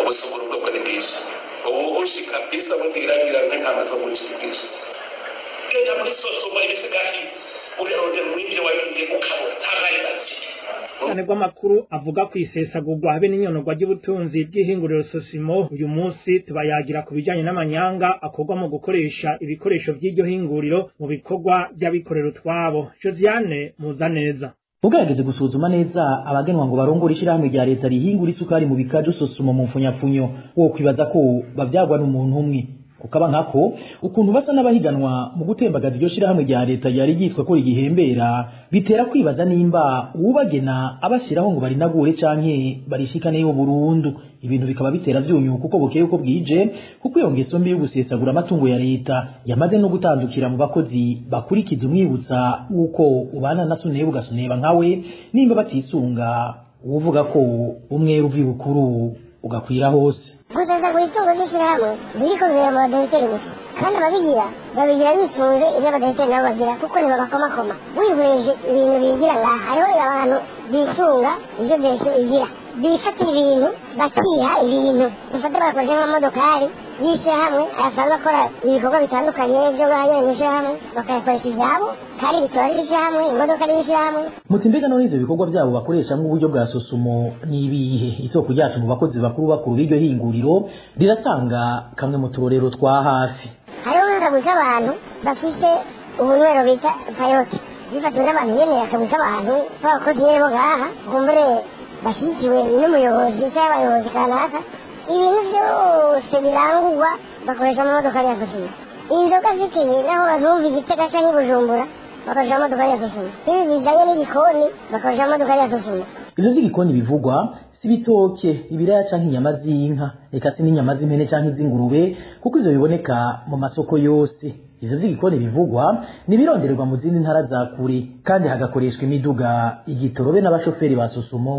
Ubusuguru bwo ni bwinshi. Ubuhushi kabisa bubwiragira nk'intama zo mucisha. Genda muri SOSUMO, ibisigati urarondera umwinjire wagiye ukabura, nta mwanya bafite. Cyane rw'amakuru avuga ku isesagurwa habe n'inyonorwa ry'ubutunzi bw'ihinguriro SOSUMO, uyu munsi tubayagira ku bijanye n'amanyanga akorwa mu gukoresha ibikoresho by'iryo hinguriro mu bikorwa by'abikorera utwabo. Josiane Muzaneza. Ugerageze gusuzuma neza abagenwa ngo barongore ishirahamwe rya leta rihingura isukari mu bikaju, SOSUMO mu mfunyapfunyo, wo kwibaza ko bavyagwa n'umuntu umwe, kukaba nkako ukuntu basa n'abahiganwa mu gutembagaza iryo shirahamwe rya leta ryari ryitwa ko rigihembera, bitera kwibaza nimba uwubagena abashiraho ngo barinagure canke barishikaneyo burundu. Ibintu bikaba bitera vyunyuka uko bukeye uko bwije, kuko iyo ngeso mbi yo gusesagura amatungo ya leta yamaze no gutandukira mu bakozi bakurikiza umwibutsa w'uko ubana na suneba ugasuneba nkawe. Nimba batisunga uwuvuga ko umwera uva ibukuru ugakwira hose. Gusesagura itungo ry'ishyirahamwe biriko bibera mu badiregiteri gusa, kandi ababigira babigira bisunze ibyo abadiregiteri nabo bagira, kuko ntibabakomakoma. Wihweje ibintu bigira ngaha, hariho abantu bisunga ivyo direction igira, bifatira ibintu, bakiha ibintu. Dufate bagakoresha nk'amamodokari y'ishyirahamwe asanzwe akora ibikorwa bitandukanye byo ngaha nyene mw'ishyirahamwe, bakayakoresha ivyabo, kandi ritora ry'ishyirahamwe, imodoka y'ishyirahamwe. Muti mbega none ivyo bikorwa vyabo bakoreshamwo uburyo bwa SOSUMO n'ibihe? Isoko ryacu mu bakozi bakuru bakuru b'iryo hinguriro riratanga kamwe mu turorero twa hafi. Hariho nk'akagwi k'abantu bafise ubunywero bita Payote, bifatiwe n'abantu nyene, akagwi k'abantu b'abakozi nyene bo ngaha, kumbure bashyigikiwe n'umuyobozi cyangwa abayobozi kanaka. Ibintu byose birangurwa bakoresha amamodoka ya SOSUMO. Inzoga zikenye, naho bazumva Igitega canke i Bujumbura, bakoresha amamodoka ya SOSUMO. Ibi bijanye n'igikoni, bakoresha amamodoka ya SOSUMO. Ivyo vy'igikoni bivugwa si ibitoke, ibiraya canke inyama z'inka, eka si n'inyama z'impene canke iz'ingurube, kuko ivyo biboneka mu masoko yose. Ivyo vy'igikoni bivugwa ni ibirondererwa mu zindi ntara za kure, kandi hagakoreshwa imiduga, igitoro be n'abashoferi ba SOSUMO,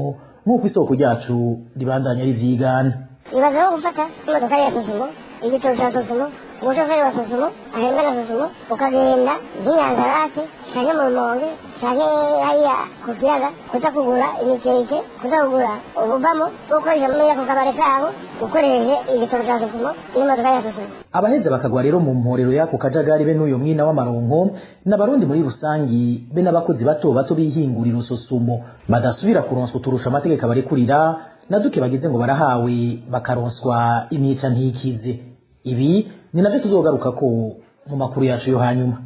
nk'uko isoko ryacu ribandanya rivyigana. Ibaze nko gufata imodoka ya SOSUMO, igitoro ca SOSUMO, umushoferi wa SOSUMO ahembwa na SOSUMO, ukagenda nk'Inyanzarake canke mu Rumonge canke hariya ku kiyaga kuza kugura imikeke, kuza kugura ububamo bwo gukoresha muri ako kabare kabo, ukoresheje igitoro ca SOSUMO n'imodoka ya SOSUMO. Abaheza bakagwa rero mu mporero y'ako kajagari be n'uyo mwina w'amaronko n'Abarundi muri rusangi be n'abakozi bato bato b'ihinguriro SOSUMO, badasubira kuronswa uturusha amategeko abarekurira na duke bagize ngo barahawe, bakaronswa imyica ntikize. Ibi ni navyo tuzogaruka ko mu makuru yacu yo hanyuma.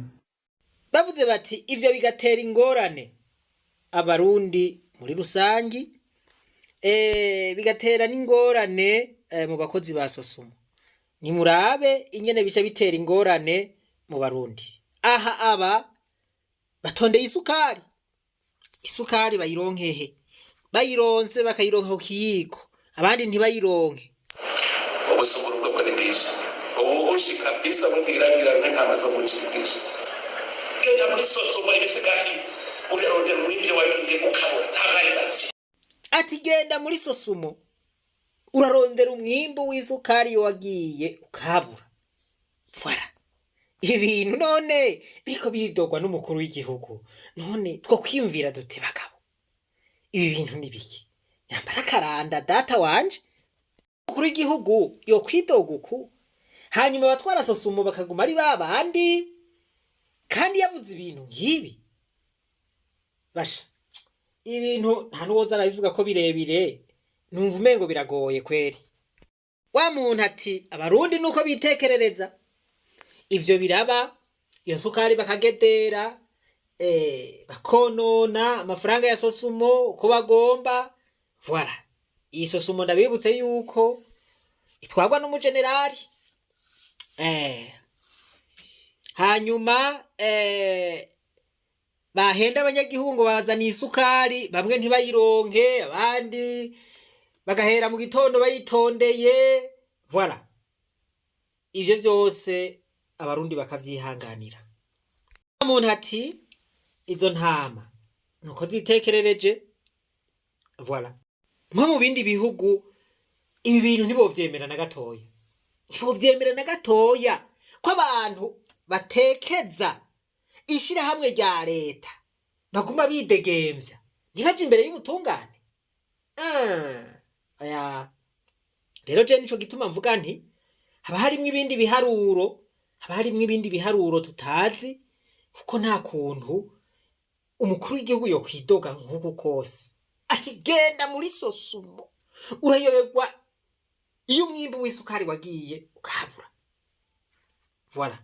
Bavuze bati ivyo bigatera ingorane Abarundi muri rusangi, bigatera n'ingorane mu bakozi ba SOSUMO. Nimurabe ingene bica bitera ingorane mu Barundi. Aha aba batondeye isukari, isukari bayironkehe? Bayironse bakayironka ku kiyiko, abandi ntibayironke. Ubusuguru bwo ni bwinshi. Ubuhushi kabisa bubwiragira nk'intama zo mucisha. Genda muri SOSUMO, ibisigati urarondera umwinjire wagiye ukabura, nta mwanya bafite. Ati genda muri SOSUMO, urarondera umwimbu w'isukari iyo wagiye ukabura. Voilà. Ibintu none biriko biridogwa n'umukuru w'igihugu, none two kwiyumvira dute? Bagabo, ibi bintu ni biki? Nyambara akaranda data wanje, umukuru w'igihugu yokwidoga uku, hanyuma abatwara SOSUMO bakaguma ari ba bandi, kandi yavuze ibintu nk'ibi? Basha, ibintu nta n'uwoza arabivuga ko birebire, numva umengo biragoye kweri. Wa muntu ati Abarundi nuko bitekerereza, ivyo biraba, iyo sukari bakagedera, bakonona amafaranga ya SOSUMO uko bagomba. Voilà. Iyi SOSUMO, ndabibutse yuko itwarwa n'umujenerali. Hanyuma bahenda abanyagihugu ngo bazaniye isukari, bamwe ntibayironke, abandi bagahera mu gitondo bayitondeye. Voilà. Ivyo vyose Abarundi bakavyihanganira. Umuntu ati izo ntama nuko zitekerereje. Voilà. Nko mu bindi bihugu ibi bintu ntibovyemera na gatoya, ntibovyemera na gatoya ko abantu batekeza ishirahamwe rya leta baguma bidegemvya, ntibaje imbere y'ubutungane. Ah, oya. Rero je nico gituma mvuga nti haba harimwo ibindi biharuro, haba harimwo ibindi biharuro tutazi, kuko nta kuntu umukuru w'igihugu yokwidoga nk'uku kose ati genda muri Sosumo urayoberwa iyo umwimbu w'isukari wagiye ukabura. Voilà,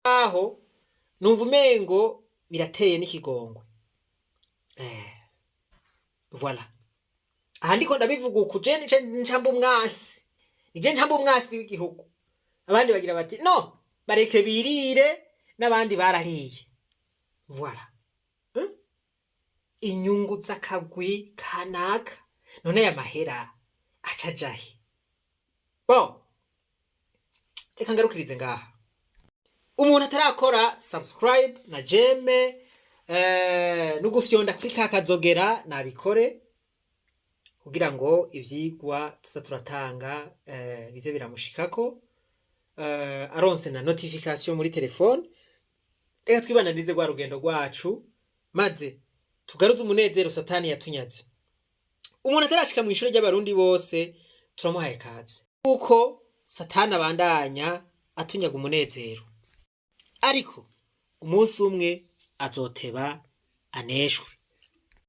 aho numva umengo birateye n'ikigongwe. Voilà, aha ndiko ndabivuga uku, je nice ncamba umwasi, nije ncamba umwasi w'igihugu. Abandi bagira bati no bareke birire, n'abandi barariye. Voilà. Inyungu z'akagwi kanaka, none aya mahera aca ajahe? Bon, reka ngarukirize ngaha. Umuntu atarakora subscribe na j'aime no gufyonda kuri ka kazogera nabikore kugira ngo ivyigwa tuza turatanga bize biramushikako, aronse na notification muri telefone. Reka twibananize rwa rugendo rwacu maze tugaruze umunezero Satani yatunyaze. Umuntu atarashika mu ishure ry'Abarundi bose turamuhaye kaze, kuko Satani abandanya atunyaga umunezero, ariko umunsi umwe azoteba aneshwe.